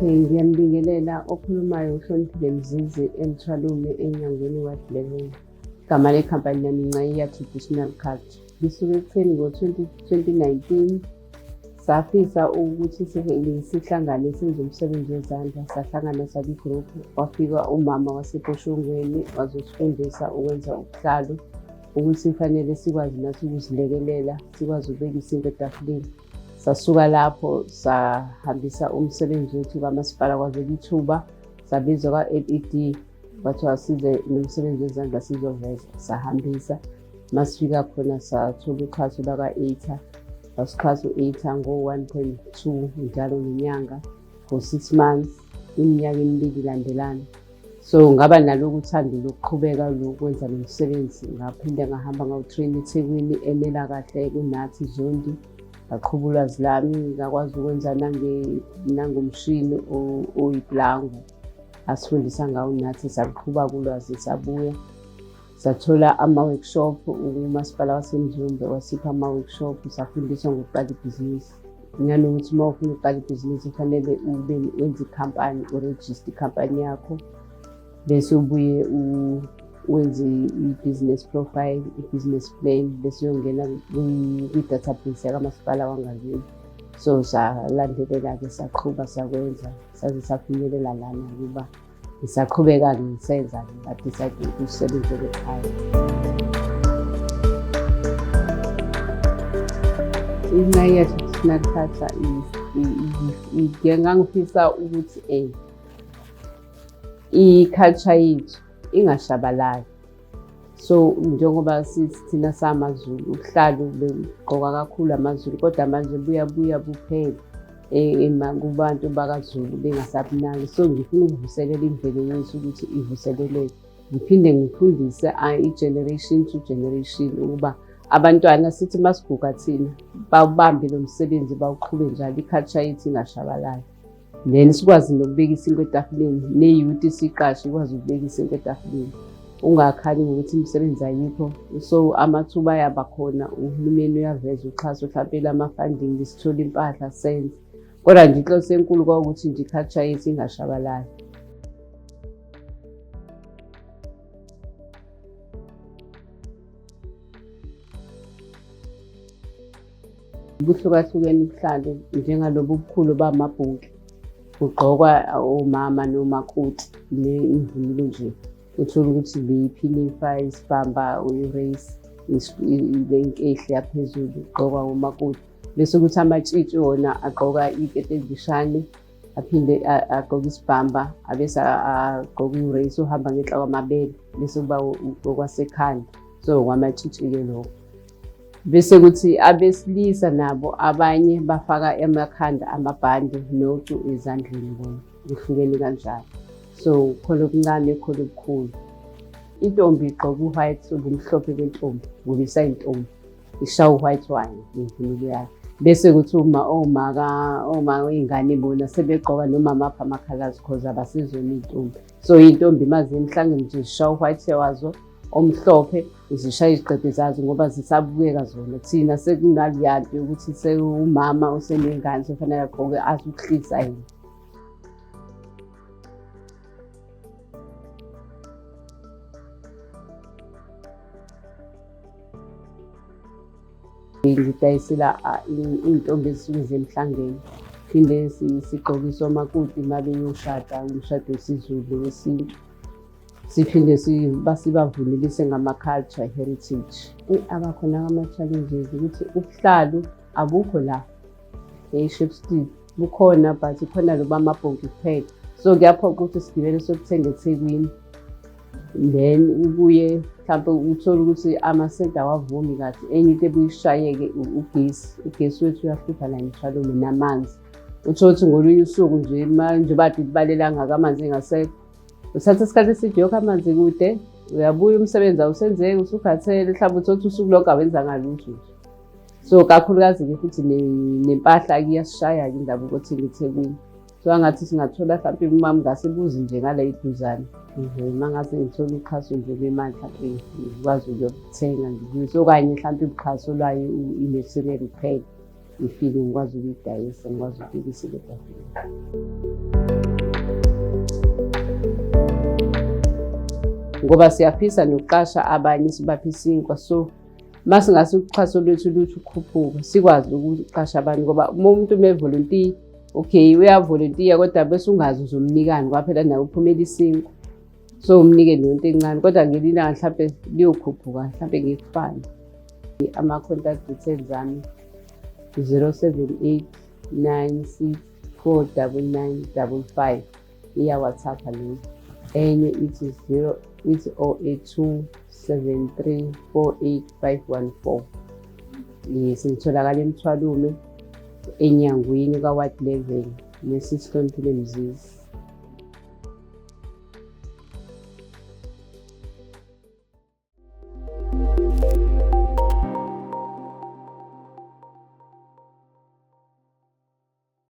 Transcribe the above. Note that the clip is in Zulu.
Okay, ngiyanibingelela. Okhulumayo uHloniphile Mzizi eMthwalume eNyangweni Ward 11. Igama lekhampani lami Ncayiya Traditional Culture. Ngisuke ekutheni ngo-2019 safisa ukuthi sihlangane senze umsebenzi wezandla, sahlangana sabi-group. Kwafika umama waseBoshongweni wazosifundisa ukwenza ubuhlalu, ukuthi kufanele sikwazi nathi ukuzilekelela, sikwazi ukubeka isinto etafuleni. Sasuka lapho sahambisa umsebenzi wethu kamasipala, kwavela ithuba, sabizwa kwa-LED, kwathiwa size nomsebenzi wezandla sizoveza. Sahambisa, masifika khona sathola uxhaso lwaka-ATA, basixhasa u-ATA ngo-1.2 njalo ngenyanga for 6 months, iminyaka emibili ilandelana. So ngaba naloku uthando lokuqhubeka lokwenza lo msebenzi. Ngaphinde ngahamba ngawu-train eThekwini enela kahle kuNathi Zondi, ngaqhuba ulwazi lami, ngakwazi ukwenza nangomshini oyiplango asifundisa ngawo nathi. Saqhuba kulwazi, sabuya sathola ama-workshop. Umasipala waseMzumbe wasipha ama-workshop, safundiswa ngokuqala ibhizinisi, nanokuthi uma ufuna ukuqala ibhizinisi kufanele ube wenze ikhampani, urejiste ikhampani yakho, bese ubuye wenze i-business profile, i-business plan, bese uyongena kwi-database yakamasipala wangakini. So salandelela-ke, saqhuba, sakwenza saze safinyelela lana ukuba ngisaqhubeka-ke ngisenza-ke, nga-decide ukuthi usebenzele ekhaya. INcayiya Traditional Culture, ngangifisa ukuthi i-culture yethu ingashabalali. So njengoba thina samaZulu, ubuhlalu bugqokwa kakhulu amaZulu, kodwa manje buyabuya buphele kubantu bakaZulu, bengasabunaki. So ngifuna ukuvuselela imvelo yethu ukuthi ivuseleleke, ngiphinde ngifundise i-generation to generation ukuba abantwana sithi masiguga thina bawubambe lo msebenzi, bawuqhube njalo, i-culture yethu ingashabalali. Then sikwazi nokubeka isinkwa etafuleni, ne-youth siqashe ikwazi ukubeka isinkwa etafuleni, ungakhali ngokuthi imisebenzi ayikho. So amathuba ayaba khona, uhulumeni uyaveza uxhaso mhlampe lama-funding, sithole impahla senze. Kodwa nje inhloso enkulu kwawukuthi nje i-culture yethu ingashabalali. Buhlukahlukene ubuhlalu, njengalobu obukhulu bamabhunki bugqokwa omama nomakoti, imvunulo nje uthole ukuthi le iphinifa, isibamba, i-race, le nkehli yaphezulu igqokwa umakoti. Bese kuthi amatshitshi wona agqoka iketi elishane, aphinde agqoke isibhamba, abese agqoke i-race uhamba ngenhla kwamabele, bese kuba okwasekhanda. So okwamatshitshi-ke lokho. Bese kuthi abesilisa nabo abanye bafaka emakhanda amabhande nocu ezandleni, bona kuhlukene kanjalo. So khona okuncane, khona okukhulu. Intombi igqoka u-white, ubumhlophe bentombi ngoba isayintombi, ishaya u-white wayo ngemvunulo yayo. Bese kuthi uma oma iy'ngane bona sebegqoka noma amaphi ama-colours, cause abasezona iy'ntombi. So iy'ntombi maziye emhlangeni nje zishaya u-white wazo omhlophe, zishaya iziqede zazo ngoba zisabukeka zona. Thina sekunaleyanto yokuthi sewumama usenengane, sekufanele agqoke azi ukuhlisa yena. Ngidayisela iy'ntombi ezisuke ziye emhlangeni, phinde sigqokise omakoti uma beyoshada umshado wesiZulu wesintu. Siphinde sibavunulise ngama-culture heritage. Abakhona ama-challenges ukuthi ubuhlalu abukho la e-Shepstone, bukhona but khona lo bamabhonki kuphela. So kuyaphoqa ukuthi sigibele siyokuthenga eThekwini, then ubuye mhlawumpe uthole ukuthi amasenti awavumi kahle. Enye into ebuye ishayeke ugesi, ugesi wethu uyahlupha la eMthwalume, namanzi. Uthole ukuthi ngolunye usuku nje manje bade kubalelanga amanzi engasekho, uthatha isikhathi eside yokho amanzi kude, uyabuya umsebenzi awusenzeki, usukhathele, mhlawumbe uthole ukuthi usuku lonke awenzanga lutho nje. So kakhulukazi-ke futhi nempahla iyasishaya-ke indaba ukothenga eThekwini. So angathi singathola mhlawumpe uma ngingase nje ngala eduzane nje, uma ngase ngithole uxhaso nje lwemali mhlawumpe ngikwazi ukuyothenga ngibuyise, okanye mhlawumpe uxhaso lwayo i-material kuphela ifike ngikwazi ukuyidayisa, ngikwazi ukubeka isinto etafuleni. Ngoba siyafisa nokuqasha abanye, sibaphe isinkwa. So uma singase uxhaso lwethu luthi ukhuphuka, sikwazi ukuqasha abantu, ngoba uma umuntu ume-volunteer, okay, uyavolontiya, kodwa bese ungazi uzomnikani, ngoba phela nawe uphumela isinkwa, so umnike leyo nto encane. Kodwa ngelinye ilanga mhlampe liyokhuphuka, mhlampe ngikufane. Ama-contact details ami: 078 96 499 55, iya-WhatsApp leyo. Enye ithi 0, ithi 082 73 48 514. Yes, ngitholakala eMthwalume, enyangwini ka-ward 11, nesihloniphile Mzizi.